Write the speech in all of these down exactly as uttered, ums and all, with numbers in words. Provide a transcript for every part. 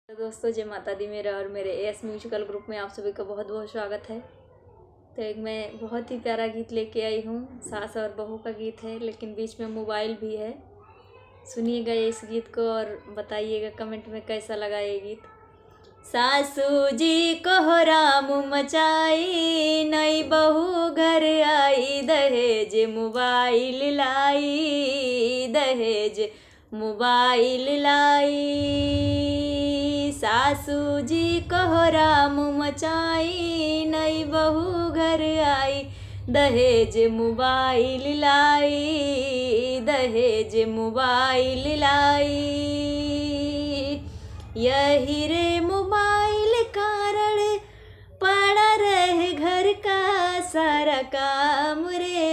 तो दोस्तों, जय माता दी मेरा और मेरे एएस म्यूजिकल ग्रुप में आप सभी का बहुत बहुत स्वागत है। तो एक मैं बहुत ही प्यारा गीत लेके आई हूँ, सास और बहू का गीत है, लेकिन बीच में मोबाइल भी है। सुनिएगा इस गीत को और बताइएगा कमेंट में कैसा लगा ये गीत। सासू जी कोहराम मचाई, नई बहू घर आई, दहेज मोबाइल लाई, दहेज मोबाइल लाई। सासू जी कोहराम मचाई, नई बहू घर आई, दहेज मोबाइल लाई, दहेज मोबाइल लाई। यही रे मोबाइल कारण पड़ा रहे घर का सारा काम रे,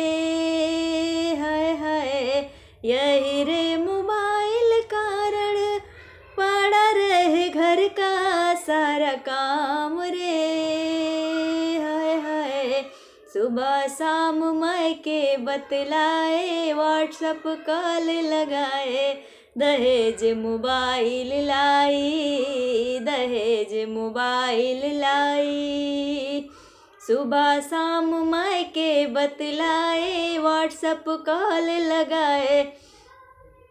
हाय हाय। यही रे मोबाइल कारण पड़ा रहे घर का सारा काम रे, हाय हाय। सुबह शाम मायके बतलाए, WhatsApp कॉल लगाए, दहेज मोबाइल लाई, दहेज मोबाइल लाई। सुबह शाम मायके बतलाए, WhatsApp कॉल लगाए,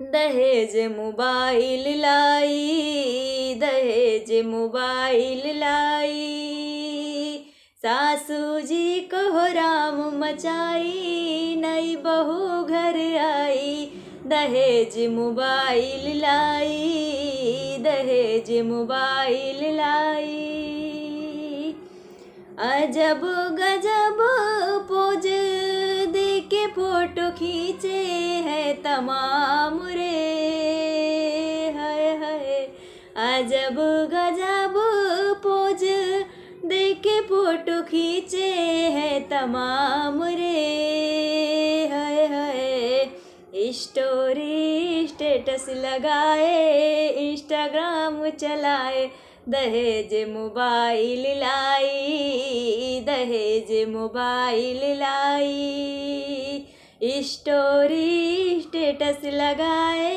दहेज मोबाइल लाई, दहेज मोबाइल लाई। सासू जी कोहराम मचाई, नई बहू घर आई, दहेज मोबाइल लाई, दहेज मोबाइल लाई। अजब गजब पोज देके फोटो खींचे हैं तमाम रे, हाय हाय। अजब गजब पोज देके फोटो खींचे हैं तमाम रे, हाय हाय। स्टोरी स्टेटस लगाए, Instagram चलाए, दहेज मोबाइल लाई, दहेज मोबाइल लाई। स्टोरी स्टेटस लगाए,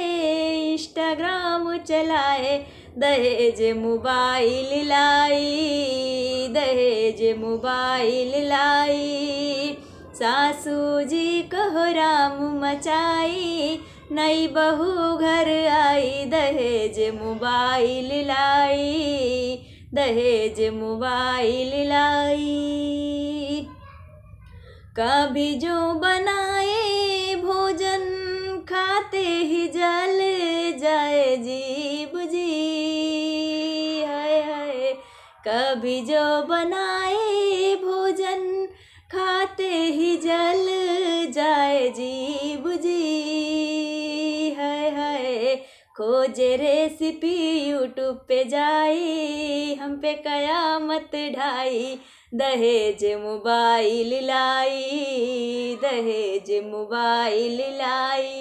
Instagram चलाए, दहेज मोबाइल लाई, दहेज मोबाइल लाई। सासू जी कोहराम मचाई, नई बहू घर आई, दहेज मोबाइल लाई, दहेज मोबाइल लाई। कभी जो बनाए भोजन, खाते ही जल जाए जीभ जी, हाय हाय। कभी जो बनाए भोजन, खाते ही जल जाए जीभ जी, हाय हाय। खोजे रेसिपी YouTube पे जाई, हम पे कयामत ढाई, दहेज मोबाइल लाई, दहेज मोबाइल लाई।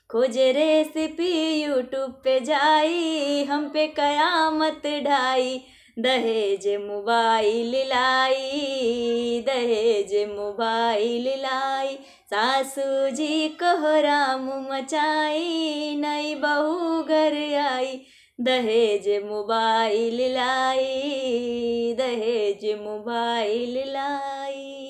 खोजे रेसिपी YouTube पे जाई, हम पे कयामत ढाई, दहेज मोबाइल लाई, दहेज मोबाइल लाई। सासू जी कोहराम मचाई, नई बहू घर आई, दहेज मोबाइल लाई, दहेज मोबाइल लाई।